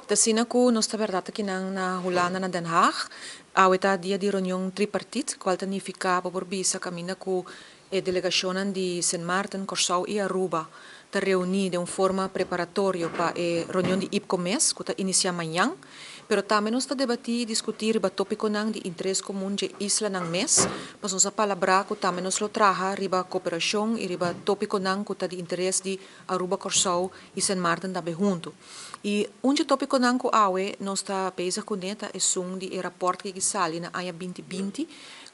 Ta asina ku nos ta bèrdat akinan na Hulanda na Den Haag. Awe ta dia di reunion tripartit, kual ta nifiká bo por bisa kaminda ku e delegashonnan di Sint Maarten, Kòrsou i Aruba ta reuní den un forma preparatorio pa e reunion di IPCO mes ku ta inisiá mañan. Pero tambe nos ta debatí i diskutí riba tópikonan di interes komun dje islanan mes, pas nos a palabrá ku tambe nos lo traha riba koperashon i riba tópikonan ku ta di interes di Aruba, Kòrsou i Sint Maarten tambe huntu. I un dje tópikonan ku awe nos ta bezig kuné ta esun di e rapòrt ku a sali na aña 2020,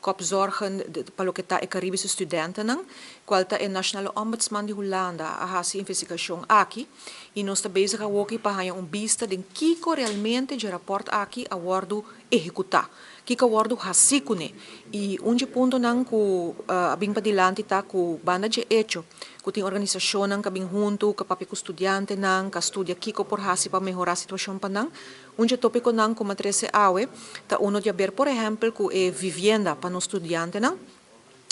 Kopzorgen pa loke ta e Karibische studentennan, kual ta e Nationale Ombudsman di Hulanda a hasi investigashon aki i nos ta bezig awoki pa haña un bista den kiko realmente dje rapòrt aki a wòrdu ehekutá, kiko a wòrdu hasí kuné. I un dje puntonan ku a bin padilanti ta ku banda dje echo ku tin organisashonnan ku a bin huntu, ku a papia ku studiantenan, ku a studia kiko por hasi pa mehorá situashon pa nan. Un dje tópikonan ku mi a trese awe ta uno di aber por ehèmpel ku e vivienda pa nos studiantenan,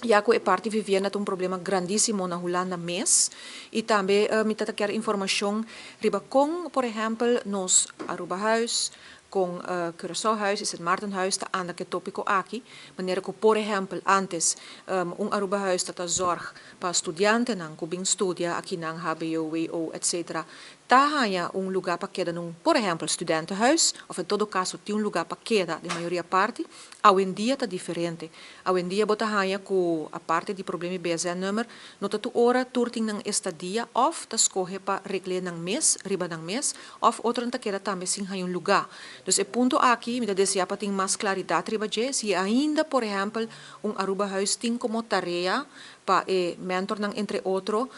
ya ku e parti vivienda ta un problema grandísimo na Hulanda mes i tambe mi ta ta kier informashon riba kon por ehèmpel nos Arubahuis, kon Curaçaohuis i Sint Maartenhuis ta anda ku e tópiko aki, manera ku por ehèmpel ántes un Arubahuis ta ta zòrg pa studiantenan ku bin studia akinan hbo, wo etc. Ta haña un lugá pa keda na un, por ehèmpel, studentenhuis, òf en todo kaso tin un lugá pa keda den mayoria parti. Awendia ta diferente. Awendia bo ta haña ku aparte di problema di BSN-nummer, no ta tur ora tur tin nan estadia òf ta skohe pa regl'é nan mes, riba nan mes, òf otronan ta keda tambe sin haña un lugá. Dus e punto aki mi ta deseá pa tin mas klaridat riba dje, si ainda, por ehèmpel, un Arubahuis tin komo tarea pa e mentornan entre otro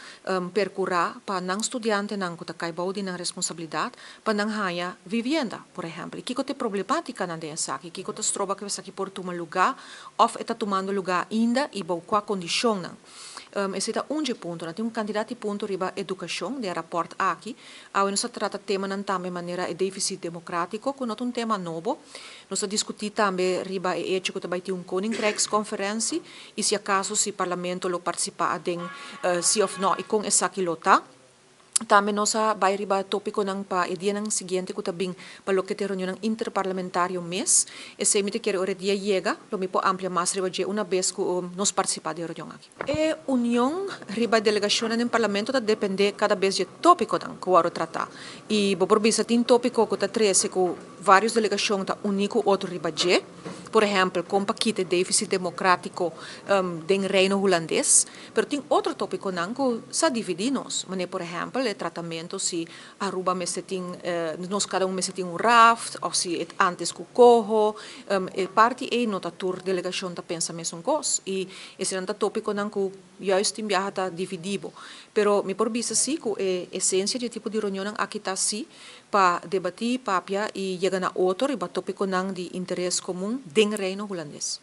perkurá pa nan studiantenan ku ta kai bou di nan responsabilidat pa nan haña vivienda, por ehèmpel. I kiko ta e problemátikanan den esaki? Kiko ta stroba ku esaki por tuma lugá òf e ta tumando lugá ainda i bou kua kondishonnan? Esei ta un dje puntonan. Tin un kantidat di punto riba edukashon den e rapòrt aki. Awe nos ta trata temanan tambe manera e défisit demokrátiko, ku no ta un tema nobo. Nos ta diskutí tambe riba e echo ku ta bai tin un Koninkrijksconferentie i si akaso si Parlamento lo partisipá aden si òf nò i kon esaki lo ta. Tambe nos a bai riba tópikonan pa e dianan siguiente ku ta bin pa loke ta e reunionnan interparlamentario mes. Esei mi ta kere ora e dia yega lo mi por amplia mas riba dje una bes ku nos partisipá den e reunion aki. E union riba e delegashonnan den Parlamento ta dependé kada bes dje tópikonan ku wòrdu tratá. I bo por bisa tin tópiko ku ta trese ku vários delegashon ta uní ku otro riba dje. Por ehèmpel, kon pa kita e défisit demokrátiko den Reino Hulandes. Pero tin otro tópikonan ku sa dividí nos. Manera por ehèmpel e tratamentu si Aruba mester tin, nos kada un mester tin un raft òf si e ántes ku koho. E parti ei no ta tur delegashon ta pensa mesun kos. I eseinan ta tópikonan ku juist tin biaha ta dividí bo. Pero mi por bisa sí ku e esensia di e tipo di reunionnan aki ta sí pa debatí, papia i yega na otro riba tópikonan di interes komun den Reino Hulandes.